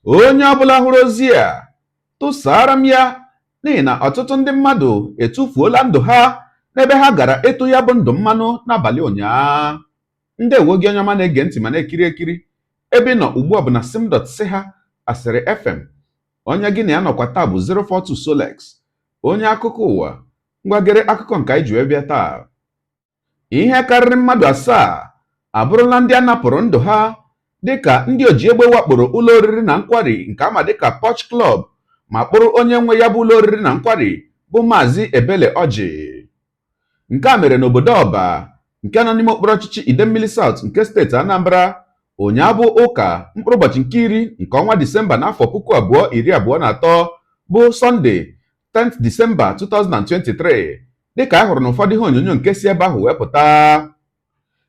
Onye ọbụla hụrụ ozi a, tụsara m ya, n'ihi na ọtụtụ ndị mmadụ etufuola ndụ ha n'ebe ha gara ịtụ ya bụ ndụ mmanụ n'abalị ụnyaa. Ndewo gị onye ọma na-ege ntị ma na-ekiri ekiri. Ebe ị nọ ugbu a bụ na sim.si ha Asịrị FM. Onye gị na ya nọkwa taa bụ 042 Solex, onye akụkọ ụwa. Ngwagere akụkọ nke anyị ji wee bịa taa. Ihe karịrị mmadụ 7 abụrụla ndị a napụrụ ndụ ha dịka ndị oji egbe wakporo ụlọ oriri na nkwari nke ama dịka Poch Club ma kpụrụ onye nwe ya bụ ụlọ oriri na nkwari bụ Maazị Ebele Ọjị. Nke a mere n'obodo Ọba nke nọ n'ime okpuru ọchịchị Idemmili South nke steeti Anambra ụnyaahụ bụ ụka mkpụrụ ụbọchị nke 10 nke ọnwa Disemba n'afọ 2023 bụ Sọnde 10th Disemba 2023, dịka a hụrụ n'ụfọdụ ihe onyonyo nke si ebe ahụ wee pụta.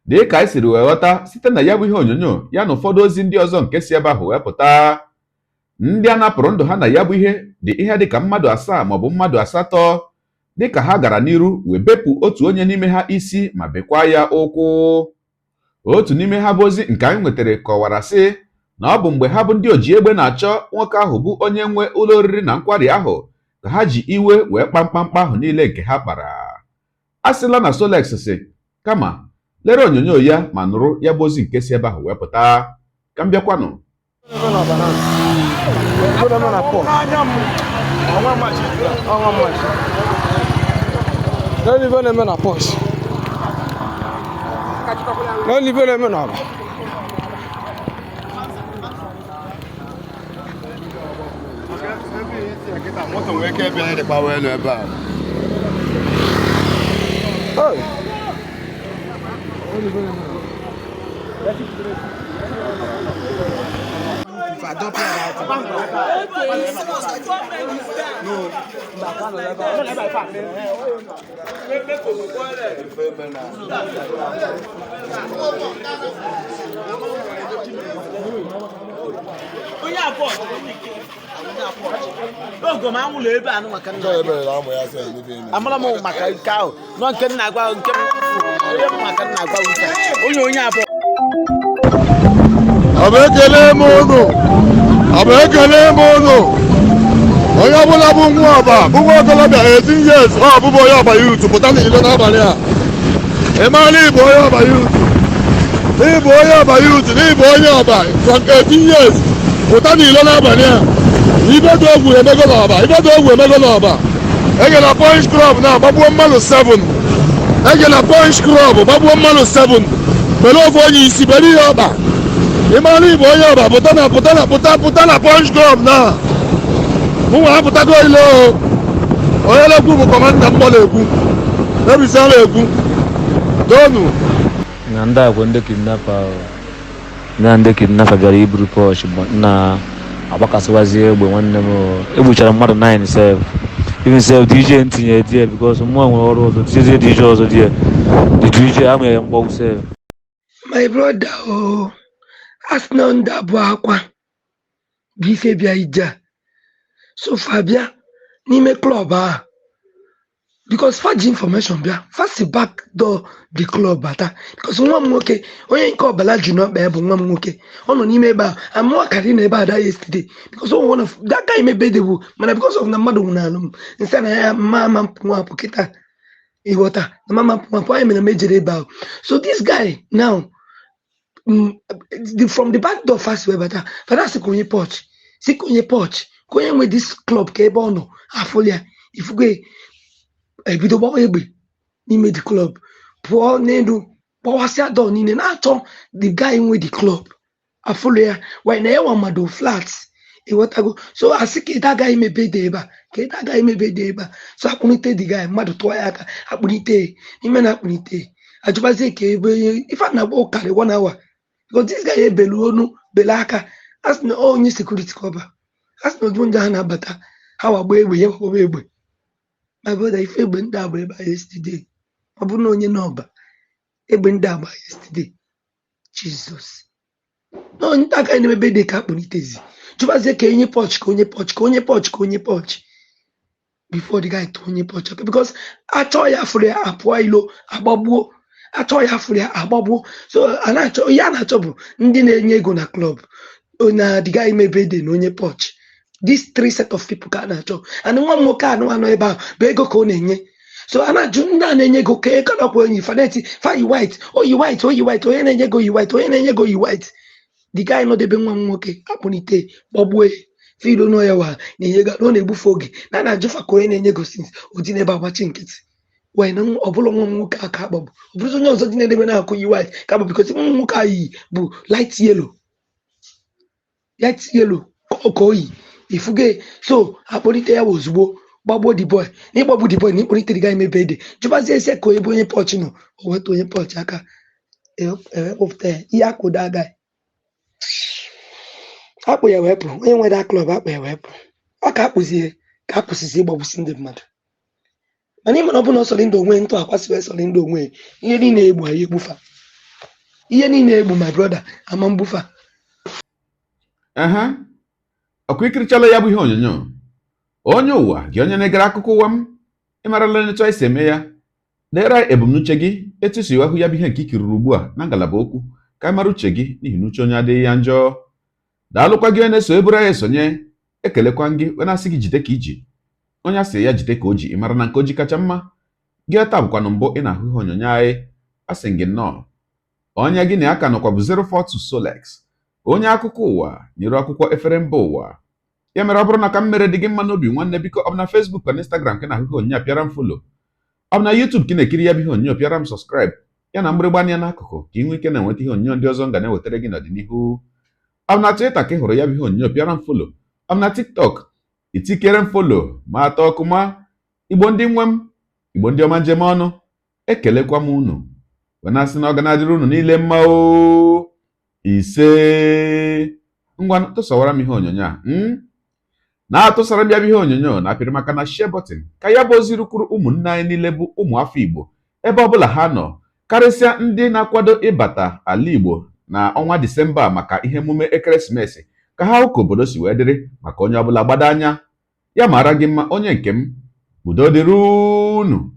Dịka anyị siri wee ghọta site na ya bụ ihe onyonyo ya na ụfọdụ ozi ndị ọzọ nke si ebe ahụ wee pụta, ndị a napụrụ ndụ ha na ya bụ ihe dị ihe dịka mmadụ 7 maọbụ mmadụ 8, dịka ha gara n'iru wee bepụ otu onye n'ime ha isi ma bekwaa ya ụkwụ. Otu n'ime ha bụ ozi nke anyị nwetara kọwara sị na ọ bụ mgbe ha bụ ndị oji egbe na-achọ nwoke ahụ bụ onye nwe ụlọ oriri na nkwari ahụ ka ha ji iwe wee kpa mkpamkpa ahụ niile nke ha kpara. A sịla na Solex sị, kama lere onyonyo ya ma nụrụ ya bụ ozi nke si ebe ahụ wee pụta. Ka m bịakwanụ. N'eluigwe na-eme na Poch. N'eluigwe na-eme n'Ọba. Moto nwere ike ịbịa ịdịkwa elu ebe a. Hey. Ogo m anwụlọ ebe a maka nna amara m maka nke ahụ nọ nke nna agwa nke m onye m maka nna agwa onye onye abụọ. Ọ bụ ekele m unu, ọ bụ ekele m unu. Onye ọbụla bụ nwa Ọba bụ nwa okorobịa 18 years ọ bụbụ onye Ọba youth pụta n'ilo n'abalị a. Ị maara ịbụ onye Ọba youth, n'ịbụ onye Ọba youth, n'ịbụ onye Ọba from 18 years pụta n'ilo n'abalị a. Ibe dị egwu emego n'Ọba, ibe dị egwu emego n'Ọba. Ege na Punch Club na-agbagbuo mmadụ 7. Ege na Punch Club gbagbuo mmadụ 7. Bere ofu onye isi, bere ihe ọkpa. Ị mara ịbụ onye Ọba pụta na pụta na pụta pụta na Punch Club na mụnwa apụtago ilo. Onye na-ekwu bụ kọmanda mgbọ na-ekwu, ebisa na-ekwu donu. Na ndị a bụ ndị kidnapper, na ndị kidnapper bịara iburu Poch na agbakasịwazi egbe nwanne m. Egbuchara mmadụ 9 sef, even sef DJ ntinye die because mụọ nwere ọrụ ọzọ tinyezie DJ ọzọ die, the DJ amụghị mgbọgwụ sef. My brother, oh, asị na ndị abụọ akwa bụ ife bịa ije a. So fa bịa n'ime club ahụ because fa ji information bịa, fa si back door the club bata, because nwa m nwoke onye nke ọbala ji n'ọkpa ya bụ nwa m nwoke ọ nọ n'ime ebe a amụọ karị na ebe a da yesterday, because o one of that guy mebe bụ mana because of na mmadụ nwụnalụ m nsị na ya mma ama mpụ apụ kịta ịghọta na mama mpụ apụ anyị mere mejere ebe ahụ. So this guy now from the back door fast wee bata, fada sị ka onye Poch, sị ka onye Poch, ka onye nwe this club ka ebe ọ nọ afụl ya ifugo ebido gbawa egbe n'ime the club, pụọ n'elu gbawasịa door niile na-achọ the guy nwe the club afụlụ ya why na ya nwa mmadụ flat ịghọtago. So asị ka ịda agaghị mebe dị ebe a, ka ịda agaghị mebe dị ebe a. So akpụlite the guy, mmadụ tụọ ya aka akpụlite ime na akpụlite ajụbazie ka ebe ife a na-agba ụkarị 1 hour because this guy ebelu onu bele aka a sị na onye security ka ọba a sị na ozugbo ndị ha na-abata ha wagba egbe ya gbagba egbe. My brother, ife egbe ndị agba ebe a yesterday, ọ bụrụ na onye n'Ọba egbe ndị agba yesterday, Jesus, na onye nta aka na-emebe dị ka akpụlitezi jụbazie ka onye Poch, ka onye Poch, ka onye Poch, ka onye Poch before the guy tụọ onye Poch aka, because achọ ya fụrụ ya apụọ ilo agbagbuo, achọ ya fụrụ ya agbagbuo. So a na-achọ ihe a na-achọ bụ ndị na-enye ego na club. Na the guy mebe dị na onye Porsche. These three set of people ka a na-achọ, and nwa m nwoke anụ anọ ebe ahụ bụ ego ka ọ na-enye. So a na-ajụ ndị a na-enye ego ka ego nakwa onye faneti fayi white, oyi white, oyi white, onye na-enye ego yi white, onye na-enye ego yi white. The guy nọdebe nwa m nwoke akpụlite gbagbuo ya, filu nọ ya wa na-enye ego na ọ na-egbufe oge na a na-ajụfa ka onye na-enye ego since o ji n'ebe agbachi nkịtị wee na ọ bụla nwa m nwoke a ka akpọbụ, ọ bụrụzi onye ọzọ dị na-edebe na-akụ yi white ka bụ, because nwa m nwoke a yi bụ light yellow, light yellow ka o yi ifuge. So akpọlite ya ozugbo gbagbuo the boy na ịgbagbu the boy na ịkpọlite the guy mebe dị jụbazie ese ka ebe onye Porsche nọ, o weta onye Porsche aka ewepụta ya ihe akụda agaghị akpụ ya wepụ onye nwere club akpụ ya wepụ ọ ka akpụzie ka akwụsịzi ịgbagbusi ndị mmadụ. Mana ịma na ọ bụ na ọ sọrọ ndị onwe ntụ akwasịrị sọrọ ndị onwe ihe niile egbu anyị egbufa ihe niile egbu, my brother, ama mgbufa. Ehe, ọkwa ikirichala ya bụ ihe onyonyo. Onye ụwa gị, onye na-egere akụkọ ụwa m, ịmarala etu anyị si eme ya. Deere anyị ebumnuche gị, etu si wee hụ ya bụ ihe nke ikiriri ugbu a na ngalaba okwu, ka anyị mara uche gị, n'ihi na uche onye adịghị ya njọ. Daalụkwa gị onye na-eso eburu anyị esonye. Ekelekwa gị wee na-asị gị jide ka iji. Onye asị ya jide ka o ji, ị mara na nke o ji kacha mma. Gị taa bụkwanụ mbụ ị na-ahụ ihe onyonyo anyị, asị gị nnọọ. Onye gị na ya ka nọkwa bụ 042 Solex, onye akụkọ ụwa nyere akwụkwọ efere mba ụwa. Ya mere, ọ bụrụ na ka m mere dị gị mma n'obi, nwanne, biko, ọ bụ na Facebook na Instagram ka ị na-ahụ ihe onyonyo a, pịara m follow. Ọ bụ na YouTube ka ị na-ekiri ya bụ ihe onyonyo, pịara m subscribe ya na mgbịrịgba anya n'akụkụ, ka ị nwee ike na-enweta ihe onyonyo ndị ọzọ m ga na-ewetara gị n'ọdịnihu. Ọ bụ na Twitter ka ị hụrụ ya bụ ihe onyonyo, pịara m follow. Ọ bụ na TikTok, itikere m follow ma atọ ọkụ ma. Igbo ndị nwe m, Igbo ndị ọma, njem ọnụ, ekelekwa m unu wee na-asị na ọ ga na-adịrị unu niile mma o. Ise, ngwa, tụsawara m ihe onyonyo a na-atụsara m ya bụ ihe onyonyo na apịrị maka na share button, ka ya bụ ozi rukwuru ụmụnne anyị niile bụ ụmụ afọ Igbo ebe ọbụla ha nọ, karịsịa ndị na-akwado ịbata ala Igbo na ọnwa Disemba maka ihe emume ekeresimesi, ka ha hụ ka obodo si wee dịrị, maka onye ọbụla gbado anya ya mara gị mma. Onye nke m, udo dịrị unu.